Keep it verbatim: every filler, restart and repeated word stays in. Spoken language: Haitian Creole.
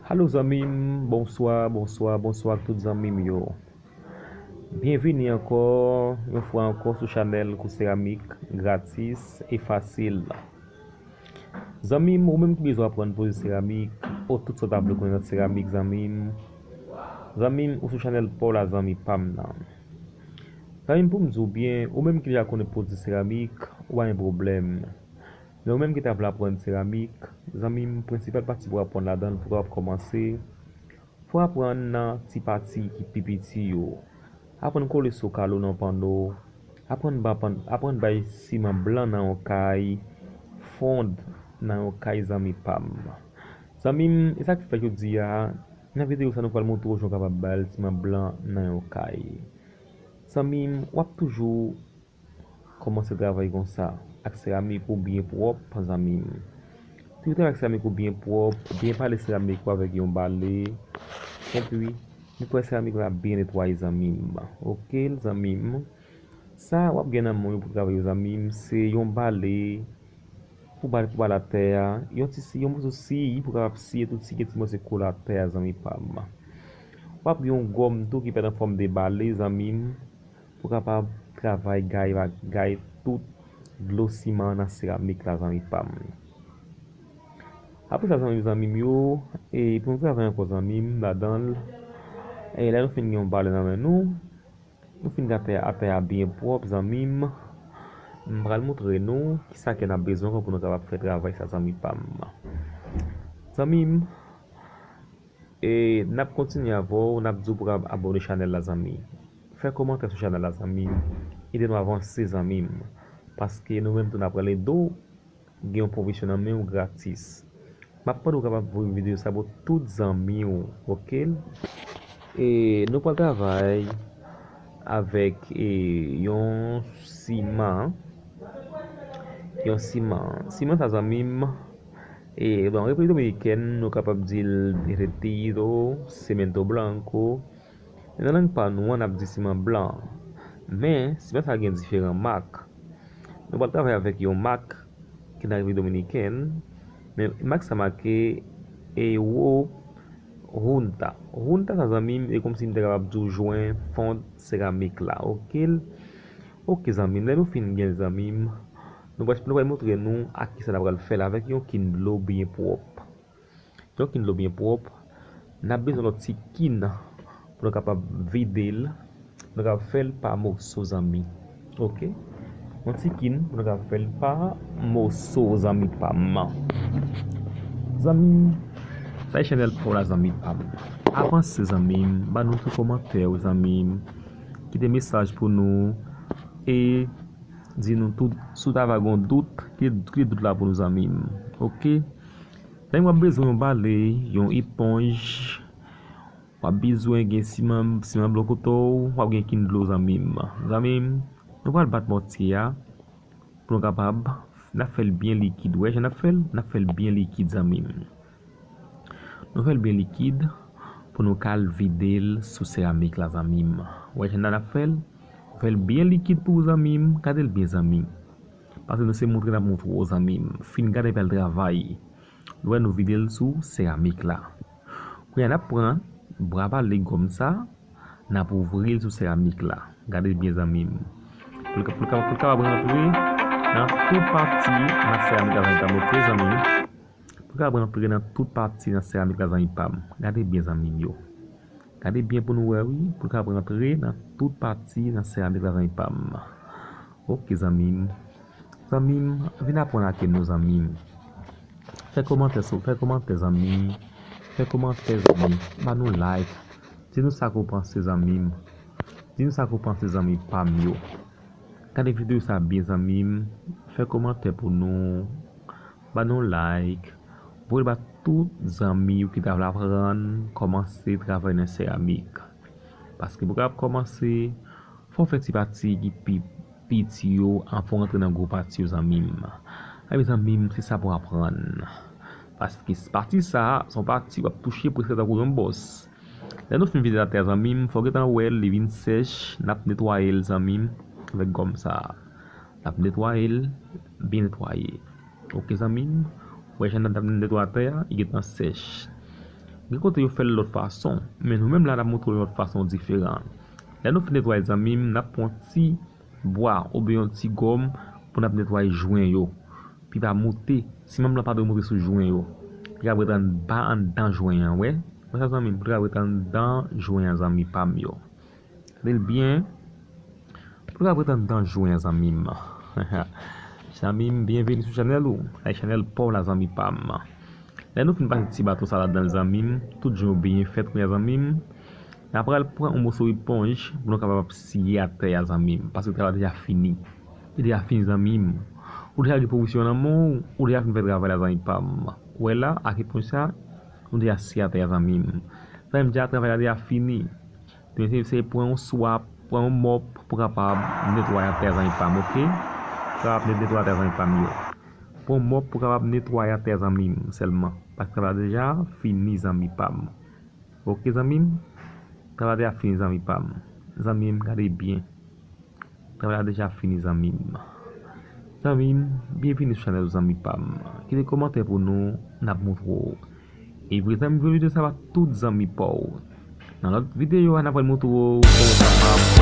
Alo zanmi m, bonswa, bonswa, bonswa ak tout zanmi m yo. Byenvini ankò, yon fwa ankò sou chanèl Kou Seramik, gratis e fasil. Zanmi m, ou menm ki bezwen aprann poze seramik, ou tout sa w ta vle konnen nan seramik, zanmi m. Zanmi m, ou sou chanèl pa w la, zanmi pa m nan. Zanmi m, pou m di w byen, ou menm ki deja konnen poze seramik, ou pa gen pwoblèm. Men ou menm ki ta vle aprann seramik, zanmi m, prensipal pati pou w aprann ladan l, pou w kapab kòmanse, fò w aprann nan ti pati ki pi piti yo. Aprann kole sou kalo nan panno, aprann ba-, aprann bay siman blan nan yon kay, fond nan yon kay, zanmi pa m. Zanmi m, e sa k fè jodi a, nan videyo sa nou pral montre w jan w kapab bay siman blan nan yon kay. Zanmi m, w ap toujou kòmanse travay konsa, ak seramik ou byen pwòp, zanmi m. Toujou travay ak seramik ou byen pwòp, byen pale seramik ou avèk yon bale, epi netwaye seramik la byen netwaye, zanmi m. Oke, zanmi m. Sa w ap gen nan men w pou travay yo, zanmi m, se yon bale pou bale, pou bale atè a, yon ti si, yon moso siy pou kapab siye tout, siye ti mòso kole atè a, zanmi pa m. W ap gen yon gòm tou ki fèt an fòm de bale, zanmi m, pou kapab travay gaye, gaye tout dlo siman nan seramik la, zanmi pa m. Apre sa, zanmi, zanmi m yo, e pou nou travay ankò, zanmi m, ladan l, e lè nou fin gen yon bale nan men nou, nou fin gen atè, atè a byen pwòp, zanmi m, m pral montre nou kisa ke n ap bezwen ankò pou nou kapab fè travay sa, zanmi pa m. Zanmi m, e n ap kontinye avè w, n ap di w pou w abòne chanèl la, zanmi. Fè kòmantè sou chanèl la, zanmi. Ede nou avanse, zanmi m. Paske nou menm tou n ap rale do, gen yon pwomosyon nan men w gratis. M ap mande w kapab voye videyo sa pou tout zanmi w, oke? E nou pral travay avèk, e, yon siman, yon siman. Siman sa, zanmi m, e, bon, Repiblik Dominikèn, nou kapab di l retiro, cemento blanco. Nan lang pa nou an, n ap di siman blan. Men, siman sa gen diferan mak. Nou pral travay avèk yon mak ki nan Repiblik Dominikèn. Men mak sa make Euro Junta. Junta sa, zanmi m, e kòmsi m te kapab di w jwen fond seramik la, oke? Oke, zanmi m, lè nou fin gen, zanmi m, nou pral, nou pral montre nou ak kisa n ap pral fè l avèk yon kin dlo byen pwòp. Yon kin dlo byen pwòp. N ap bezwen lòt ti kin pou nou kapab vide l. Nou kapab fè l pa moso, zanmi. Oke? Yon ti kin pou nou kapab fè l pa moso, zanmi pa m. Zanmi m, sa e chanèl pa w la, zanmi pa m. Avanse, zanmi m, ban nou ti kòmantè w, zanmi m. Kite mesaj pou nou e di nou tout, si w ta va gen yon dout, kite, kite dout la pou nou, zanmi m. Oke? Zanmi m, w ap bezwen yon bale, yon eponj, w ap bezwen gen siman, siman blan kote w, w ap gen kin dlo, zanmi m. Zanmi m, nou pral bat mòtye a pou nou kapab, n ap fè l byen likid. Wè jan n ap fè l? N ap fè l byen likid, zanmi m. Nou fè l byen likid pou nou ka al vide l sou seramik la, zanmi m. Wè jan n ap fè l? Nou fè l byen likid pou ou, zanmi m. Gade l byen, zanmi m. Paske nou se montre n ap montre w, zanmi m. Fin gade epi al travay. Nou wè nou vide l sou seramik la. Kounye a n ap pran bwa bale gòm sa, n ap ouvri l sou seramik la. Gade byen, zanmi m. Pou l ka, pou l ka, pou l kapab rantre nan tout pati nan seramik la, zanmi m. Oke, zanmi m. Pou l kapab rantre nan tout pati nan seramik la, zanmi pa m. Gade byen, zanmi m yo. Gade byen pou nou wè, wi. Pou l kapab rantre nan tout pati nan seramik la, zanmi pa m. Oke, zanmi m. Zanmi m, vin aprann ak nou, zanmi m. Fè kòmantè sou, fè kòmantè, zanmi m. Fè kòmantè, zanmi m. Ban nou like. Di nou sa ke w panse, zanmi m. Di nou sa ke w panse, zanmi pa m yo. Gade videyo sa byen, zanmi m. Fè kòmantè pou nou. Ban nou like. Voye l ba tout zanmi w ki ta vle aprann kòmanse travay nan seramik. Paske pou w kapab kòmanse, fò w fè ti pati ki pi piti yo anvan w antre nan gwo pati yo, zanmi m. Ebyen, zanmi m, se sa pou w aprann. Paske pati sa a, se yon pati w ap touche prèske tankou yon bòs. Lè nou fin vide l atè a, zanmi m, fò w gentan wè l, li vin sèch, n ap netwaye l, zanmi m, avèk gòm sa a. N ap netwaye l, byen netwaye. Oke, zanmi m, wè jan n ap netwaye atè a, li gentan sèch. Gen kote yo fè l lòt fason, men nou menm la n ap montre w yon lòt fason diferan. Lè nou fin netwaye zanmi m, n ap pran yon ti bwa oubyen yon ti gòm pou n ap netwaye jwen yo. Pou li pa moute, simanm lan pa dwe moute sou jwen yo. Li ka ret anba anndan jwen an, wè. Wè sa zanmi m, pou li ka ret anndan jwen an zanmi pa m yo. Gade l byen. Pou li ka ret anndan jwen an zanmi m. Zanmi m, byenveni sou chanèl ou. Ay chanèl pa w la zanmi pa m. Lè nou fin pase ti bato sa ladan l zanmi m, tout jan yo byen fèt kounye a zanmi m. N ap pral pran yon moso eponj pou nou kapab ap siye atè a zanmi m, paske travay la deja fini. Li deja fini zanmi m. Ou deja gen pwovizyon nan men w, ou deja fin fè travay la zanmi pa m. Ou wè la, ak eponj sa, nou deja siye atè a zanmi m. Zanmi m, deja travay la deja fini. Demen se, se pran yon swap, pran yon mòp pou kapab netwaye atè a zanmi pa m, oke? Pou kapab net-, netwaye atè a zanmi pa m yo. Pran yon mòp pou kapab netwaye atè a zanmi m sèlman. Paske travay la deja fini zanmi pa m. Oke zanmi m? Travay la deja fini zanmi pa m. Zanmi m, gade byen. Travay la deja fini zanmi m. Zanmi m, byenveni sou chanèl zanmi pa m. Kite kòmantè pou nou, n ap montre w. Epi zanmi m, videyo sa ba tout zanmi pa w. Nan lòt videyo a, n ap pral montre w kòman w kapab